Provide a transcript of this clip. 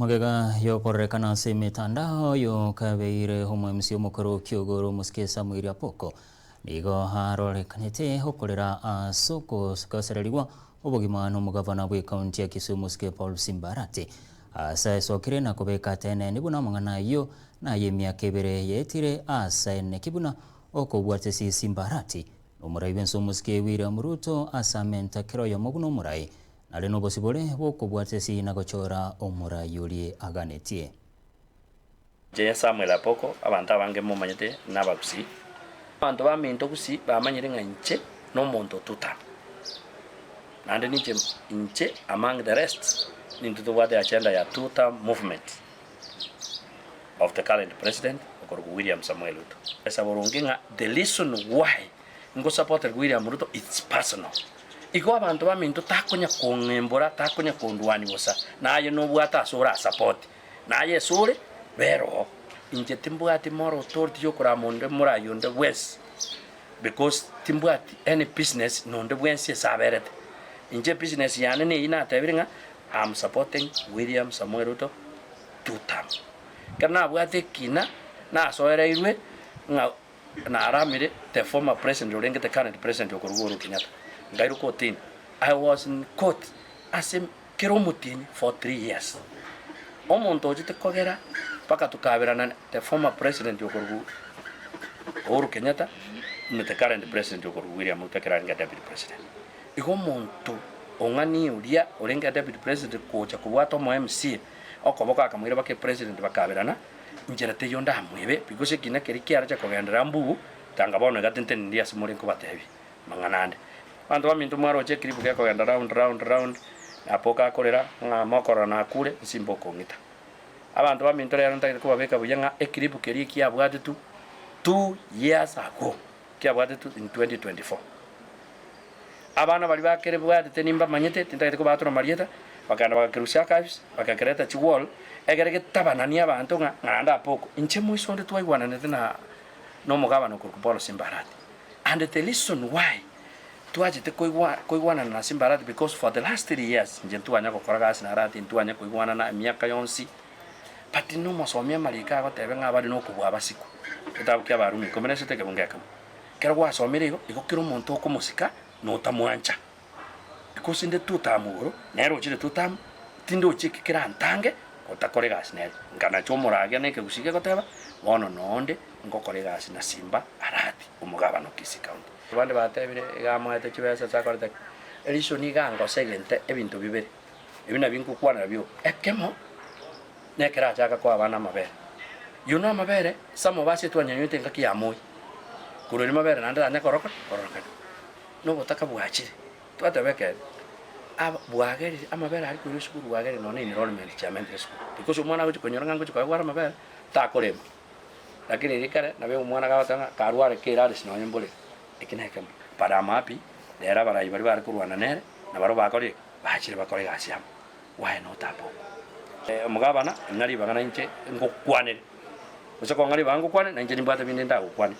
Magega y'okorerekana ase emetandao yokabeire omwemsi omokoro Kiogoro Omosike Samuel Apoko nigo arorekanete okorera ase ogosererigwa obogima nomogavana bw'ekaunti ya Kisumu Omosike Paul Simba Arati ase aesokire na kobeka atenene buna amang'ana ayio nay'emiaka ebere yaetire ase aeneki buna okobwatesi Simba Arati nomorai bwense Omosike William Ruto ase amenta kera oyomo buna omorai nare nobosibore bw'okobwatesi na gochora omorai oria aganetie. Inche Samuel Apoko, abanto abange momanyete nabagusii. Abanto baminto gusii bamanyire ng'a inche nomonto otuta, naende ninche inche among the rest nintwe tobwate agenda ya two term movement of the current president okorokwa William Samoei Ruto. Ase boronge ng'a the reason why ngosapotera William Ruto it's personal. Igo abanto baminto takonya kong'imbora takonya kondwania bosa, naye nobwate ase orasapoti. Naye asore bera oo. Inche timbwati moral authority yokorama onde morai onde bwensi because timbwati any business na onde bwensi ase aberete. Inche ebusiness yane neyio natebire ng'a am supporting William Samoei Ruto two term. Ekero nabwate ekina nasoereirwe ng'a naramire the former president orenge the current president okorwa Uhuru Kenyatta, nkairwa kotini. I was in court ase kera omotienyi for 3 years. Omonto ochete kogera mpaka tokaberana the former president okorwa Uhuru Kenyatta na the current president okorwa William Ruto ekero arenge deputy president. Igo omonto ong'ani oria orenge deputy president gocha kobwata omo MCA okoboko akamoira mpaka epresident bakaberana, inchera teiyo ndamwebe because ekina keria kiarecha kogenderera mbugu, tanga bono iga tinteneniri ase more nkobatebia mang'ana ande. Abanto baminto mwaroche eclip gekogenda round round round, Apoka akorera ng'a mokorora nakure nsimba okong'ita. Abanto baminto rero ntagete kobabeka buya ng'a eclip keria ekiabwatetwe 2 years ago, kiabwatetwe in 2024. Abana baria bakerebwatete nimbamanyete, tintagete kobatura amarieta, bakagenda bagakerusia archives, bagakereta chiwall, egere getabananie abanto ng'a naende Apoko. Inche moiso onde twaigwananete na na omogabana okorokwa Paul Simba Arati. And the reason why twachete koigwa koigwanana na Simba Arati because for the last 3 years inche ntwanya gokora gasi na Arati, ntwanya koigwanana emiaka yonsi, but nomosomia amariko agoteba ng'a abare nokobua abasiku, egetabu kia Abarumi ikomi na isato ekebungo ekemo. Ekero gwasomire igo, igo kera omonto okomosika na otamwancha because inde two term igoro, nere ochire two term, tindochi eki kerantange gotakora egasi nere. Nkanacha omoragia na ekegusii gegoteba, bono nonde ngokora egasi na Simba Arati, omogabana o Kisii County. Abande batebire iga amoete chibesa ase akorete ki, reason iga angosa egento ebinto bibere, ebi nabio nkokwanera bioka. Ekemo, nekero achaka koa abana amabere. You know amabere, some of us etwanyanywete engaki ya moi, korwa erio mabere naende tanya koroka kororekana. Na obotaka bwachire, twateba ekeene, aba bwagerire amabere aria koirwa esukuru bwagerire nonye na enrollment chiamentire esukuru because omwana agochi konyora ng'a ngochi koegwa are amabere, takorema. Lakini riria kare nabo omwana gagoteba ng'a karware kerarisi nonye mborere, eki na ekemo. But am happy, rero abarai baria bare korwana nere, nabarobwo bakorire ki? Bachire bakore egasi amo. Why not Apoko? Omogabana, ng'a ribaga nainche ngokwanere, gose kong'a ribaga ngokwane, nainche nimbwate binde ndagokwane.